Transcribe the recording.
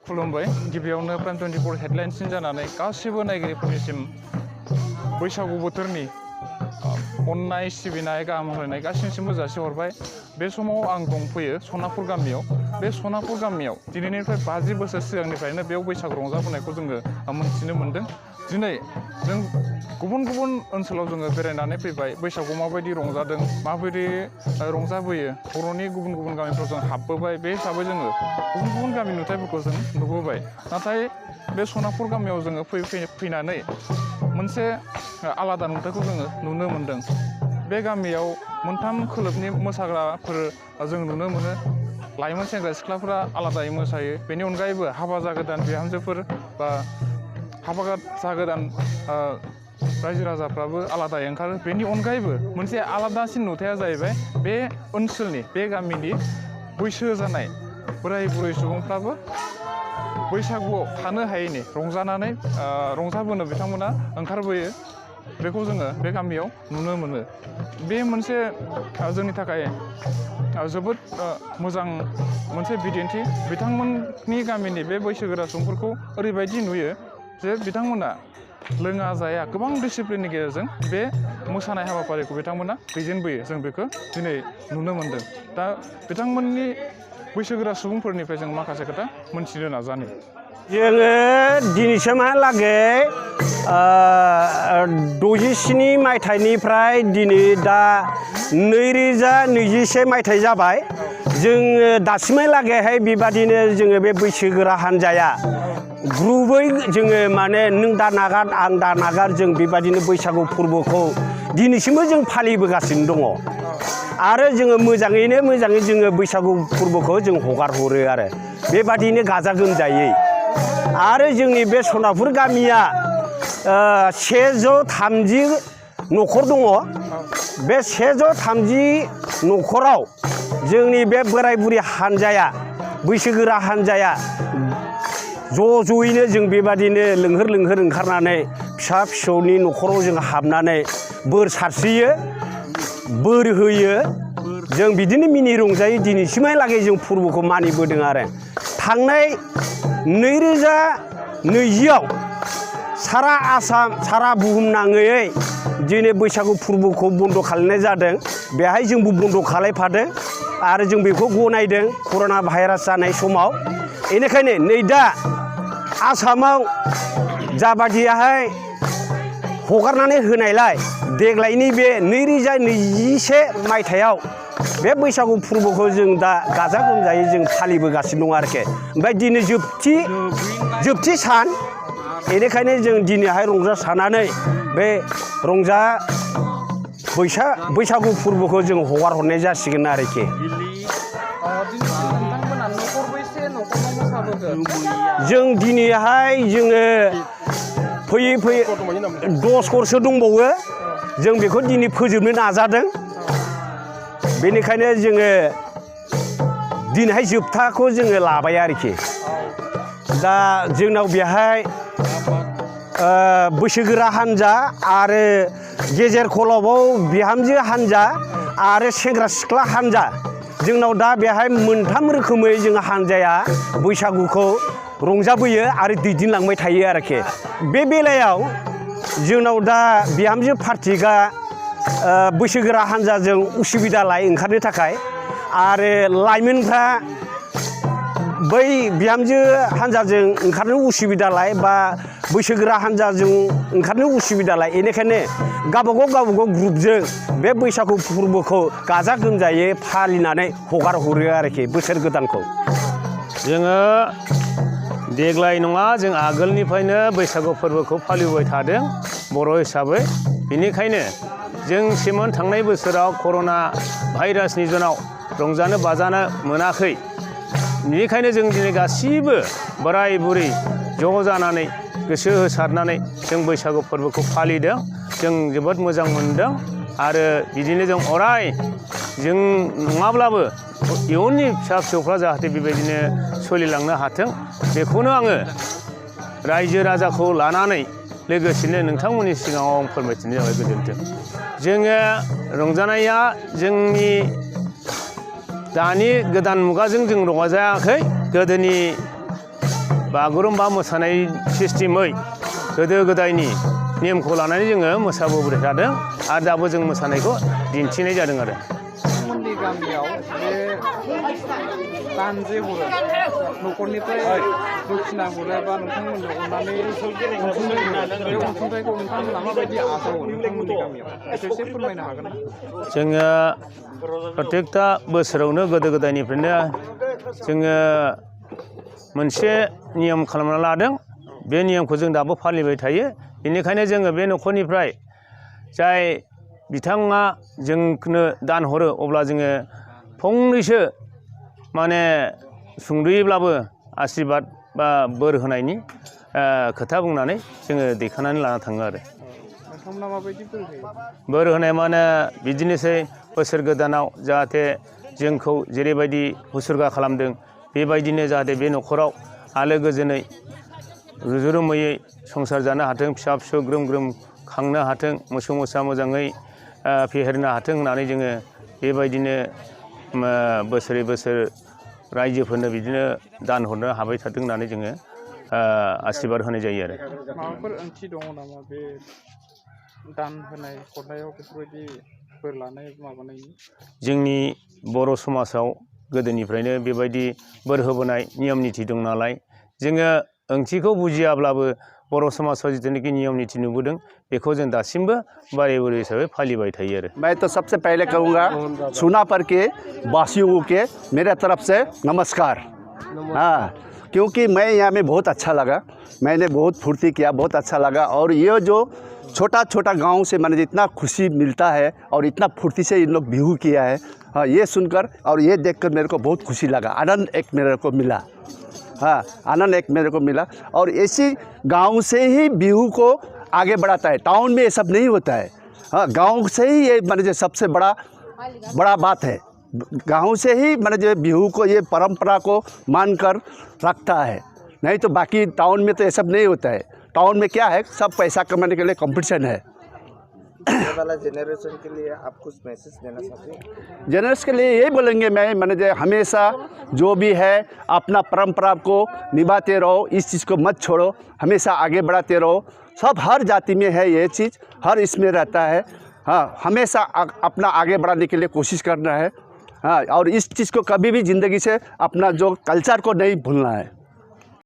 खुलुमबाय गिबियावनो प्राइम 24 हेडलाइन्सनि जानानै गासिबो नायगिरिफोरनिसिम बैसागु बोथोरनि अननाय सिबिनाय गाहाम हामलायनाय गासिनिसिमबो जासिहरबाय। बे समाव आं दंफैयो सनापुर गामियाव। बे सनापुर गामियाव दिनैनिफ्राय 50 बोसोर सिगांनिफ्रायनो बेयाव बैसागु रंजाबोनायखौ जोङो मोन्थिनो मोन्दों। दिनै जों गुबुन गुबुन ओनसोलाव जोङो बेरायनानै फैबाय, बैसागुआव माबायदि रंजादों, माबायदि रंजाबोयो, बर'नि गुबुन गुबुन गामिफ्राव जों हाबबोबाय। बे हिसाबै जोङो गुबुन गुबुन गामि नुथायफोरखौ जों नुबोबाय। नाथाय बे सनापुर गामियाव जोङो फैनानै मोनसे आलादा नुथायखौ जोङो नुनो मोन्दों। बे गामियाव मोनथाम खोलोबनि मोसाग्राफोर जों नुनो मोनो। लाइमोन सेंग्रा सिख्लाफोरा आलादायै मोसायो। बेनि अनगायैबो हाबा जागोदान बिहामजोफोर बा हाबा जागोदान रायजो राजाफ्राबो आलादायै ओंखारो। बेनि अनगायैबो मोनसे आलादासिन नुथाया जाहैबाय बे ओनसोलनि, बे गामिनि बैसो जानाय बोराय बुरै सुबुंफ्राबो बैसागुआव थानो हायैनि रंजानानै रंजाबोनो बिथांमोना ओंखारबोयो। बेखौ जोङो बे गामियाव नुनो मोनो। बे मोनसे जोंनि थाखाय जोबोद मोजां मोनसे बिदिन्थि। बिथांमोननि गामिनि बे बैसोगोरा सुबुंफोरखौ ओरैबायदि नुयो जे बिथांमोना लोङा जाया गोबां डिसिप्लिननि गेजेरजों बे मोसानाय हाबाफारिखौ बिथांमोना दैदेनबोयो। जों बेखौ दिनै नुनो मोन्दों। दा बिथांमोननि बैसोगोरा सुबुंफोरनिफ्राय जों माखासे खोथा मोनथिनो नाजानि। जोङो दिनैसिमहालागै 67 मायथाइनिफ्राय दिनै दा 2021 मायथाइ जाबाय। जोङो दासिमहालागैहाय बेबादिनो जोङो बे बैसोगोरा हान्जाया ग्रुबै जोङो माने नों दा नागार आं दा नागार जों बेबादिनो बैसागु फोरबोखौ दिनैसिमबो जों फालिबोगासिनो दङ। आरो जोङो मोजाङै जोङो बैसागु फोरबोखौ जों हगार हरो आरो बेबादिनो गाजा गोमजायै। आरो जोंनि बे सनापुर गामिया 130 न'खर दङ। बे 130 न'खराव जोंनि बे बोराय बुरि हान्जाया, बैसोगोरा हान्जाया ज'यैनो जों बेबादिनो लोंहोर ओंखारनानै फिसा फिसौनि न'खराव जों हाबनानै बोर सारस्रियो, बोर होयो। जों बिदिनो मिनि रंजायै दिनैसिमहालागै जों फोरबोखौ मानिबोदों आरो। थांनाय 2020आव सारा आसाम, सारा बुहुमनाङै दिनै बैसागु फोरबोखौ बन्द' खालामनाय जादों। बेहाय जोंबो बन्द' खालामफादों आरो जों बेखौ गनायदों कर'ना भाइरास जानाय समाव। बेनिखायनो नै दा आसामाव जाबादियाहाय हगारनानै होनायलाय देग्लायनि बे 2021 मायथाइयाव बे बैसागु फोरबोखौ जों दा गाजा गोमजायै जों फालिबोगासिनो दं आरोखि। ओमफ्राय दिनै जोबथि सान। बेनिखायनो जों दिनैहाय रंजासानानै बे बैसागु फोरबोखौ जों हगार हरनाय जासिगोन आरोखि। जों दिनैहाय जोङो फैयै 10 घरसो दंबावो। जों बेखौ दिनै फोजोबनो नाजादों। बेनिखायनो जोङो दिनैहाय जोबथाखौ जोङो लाबाय आरोखि। दा जोंनाव बेहाय बैसोगोरा हान्जा आरो गेजेर खलबाव बिहामजो हान्जा आरो सेंग्रा सिख्ला हान्जा, जोंनाव दा बेहाय मोनथाम रोखोमै जों हान्जाया बैसागुखौ रंजाबोयो आरो दैदेनलांबाय थायो आरोखि। बे बेलायाव जोंनाव दा बिहामजो पार्टिगा बैसोगोरा हान्जाजों उसुबिदालाय ओंखारनो थाखाय, आरो लाइमोनफ्रा बै बिहामजो हान्जाजों ओंखारनो उसुबिदालाय बा बैसोगोरा हान्जाजों ओंखारनो उसुबिदालाय, बेनिखायनो गावबागाव ग्रुपजों बे बैसागु फोरबोखौ गाजा गोमजायै फालिनानै हगार हरो आरोखि बोसोर गोदानखौ। जोङो देग्लाय नङा, जों आगोलनिफ्रायनो बैसागु फोरबोखौ फालिबोबाय थादों बर' हिसाबै। बेनिखायनो जों सेमोन थांनाय बोसोराव कर'ना भाइरासनि जुनाव रंजानो बाजानो मोनाखै। बेनिखायनो जों दिनै गासिबो बोराय बुरै ज' जानानै गोसो होसारनानै जों बैसागु फोरबोखौ फालिदों। जों जोबोद मोजां मोनदों आरो बिदिनो जों अराय जों नङाब्लाबो इयुननि फिसा फिसौफ्रा जाहाथे बेबायदिनो सोलिलांनो हाथों, बेखौनो आङो रायजो राजाखौ लानानै लोगोसेनो नोंथांमोननि सिगाङाव आं फोरमायथिनाय जाबाय। गोजोन्थों। जोङो रंजानाया जोंनि दानि गोदान मुगाजों जों रंजायाखै। गोदोनि बागुरुम्बा मोसानाय सिस्टेमै गोदो गोदायनि नेमखौ लानानै जोङो मोसाबोबाय थादों आरो दाबो जों मोसानायखौ दिन्थिनाय जादों आरो। नोंथांमोननि गामियाव बे दान जे हरो न'खरनिफ्राय दक्षिणा हरो बा नोंथांमोननो अननानै बे अनसुंथाइखौ नोंथांमोना माबायदि आजावो नोंथांमोननि गामियाव एसे फोरमायनो हागोन? जोङो प्रत्येकता बोसोरावनो गोदो गोदायनिफ्रायनो जोङो मोनसे नियम खालामना लादों। बे नियमखौ जों दाबो फालिबाय थायो। बेनिखायनो जोङो बे न'खरनिफ्राय जाय बिथाङा जोंनो दान हरो अब्ला जोङो फंनैसो माने सुंद'यैब्लाबो आशीर्बाद बा बोर होनायनि खोथा बुंनानै जोङो दैखांनानै लाना थाङो आरो। नोंथांमोना माबायदि बोर होयो? बोर होनाय माने बिदिनोसै बोसोर गोदानाव जाहाथे जोंखौ जेरैबायदि हुसुरगा खालामदों बेबायदिनो जाहाथे बे न'खराव आलो गोजोनै रुजु रुमैयै संसार जानो हाथों, फिसा फिसौ ग्रोम ग्रोम खांनो हाथों, मोसौ मोसा मोजाङै फेहेरनो हाथों होननानै जोङो बेबायदिनो बोसोरै बोसोर रायजोफोरनो बिदिनो दान हरनो हाबाय थाथों होननानै जोङो आशीर्बाद होनाय जायो आरो। माबाफोर ओंथि दङ नामा बे दान होनाय हरनायाव बेफोरबायदि बोर लानाय माबानायनि? जोंनि बर' समाजाव गोदोनिफ्रायनो बेबायदि बोर होबोनाय नियम निथि दं नालाय जोङो ओंथिखौ बुजियाब्लाबो बर' समाजाव जितुनिखि नियम निथि नुबोदों बेखौ जों दासिमबो बारे बुरे हिसाबै फालिबाय थायो आरो। मैं तो सबसे पहले कहूँगा सोनापर के वासियों के मेरे तरफ से नमस्कार। हाँ, क्योंकि मैं यहाँ में बहुत अच्छा लगा, मैंने बहुत फुर्ती किया, बहुत अच्छा लगा। और ये जो छोटा छोटा गांव से मैंने जितना खुशी मिलता है और इतना फुर्ती से इन लोग बिहू किया है, हाँ, ये सुनकर और ये देखकर मेरे को बहुत खुशी लगा, आनंद एक मेरे को मिला। हाँ, आनंद एक मेरे को मिला। और ऐसी गांव से ही बिहू को आगे बढ़ाता है, टाउन में ये सब नहीं होता है। हाँ, गांव से ही ये मैंने जो सबसे बड़ा बात है। गांव से ही मैंने जो बिहू को ये परंपरा को मानकर रखता है, नहीं तो बाकी टाउन में तो ये सब नहीं होता है। टाउन में क्या है, सब पैसा कमाने के लिए कंपटीशन है। वाला जेनरेशन के लिए आप कुछ मैसेज देना चाहते हैं? जनरेशन के लिए यही बोलेंगे मैंने जो हमेशा जो भी है अपना परंपरा को निभाते रहो, इस चीज़ को मत छोड़ो, हमेशा आगे बढ़ाते रहो। सब हर जाति में है ये चीज़, हर इसमें रहता है। हाँ, हमेशा अपना आगे बढ़ाने के लिए कोशिश करना है। हाँ, और इस चीज़ को कभी भी ज़िंदगी से अपना जो कल्चर को नहीं भूलना है।